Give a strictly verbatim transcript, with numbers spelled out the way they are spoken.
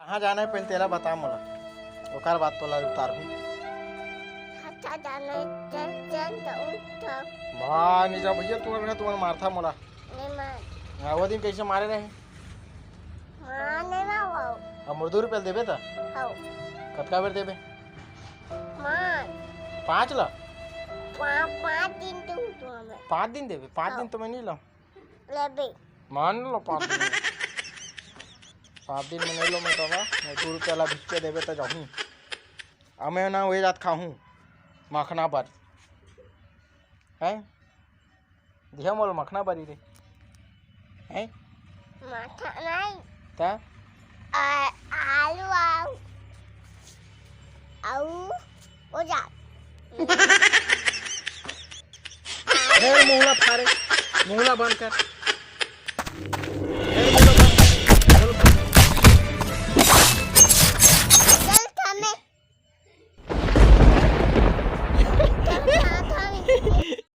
कहाँ जाना हे, पहले तेला बता मोला, ओकर बाद तोला उतारहूँ। अच्छा जाना हे, चल, चल, तो उठ। हाँ, नहीं जा भैया, तुम्हारे घर तुम्हारे मारथा मोला। नहीं मार। हाँ, वो दिन कैसे मारे रहे? हाँ, नहीं मार वो। अब मोर दू रुपया देबे त? हाँ। कतका बेर देबे? पाँच। पाँच ला? पा-, पाँच दिन तुम, तुम्हें। पाँच दिन देबे? पाँच हाँ। दिन तो मैं नहीं लाऊँ। लेबे। मान लो पाँच दिन में। पाँच दिन में नहीं लो मैं तो बा, मैं दू रुपया ला भिक्के देबे त जाहूँ। अब मैं ना वही रात खाहूँ, मखना बर। हैं? दिहा मोला मखना बरी रे। हैं? मखना नहीं। त? आ-, आलू आऊ। आऊ, ओ जा। अरे, मुंह ला फारे, मुंह ला बंद कर।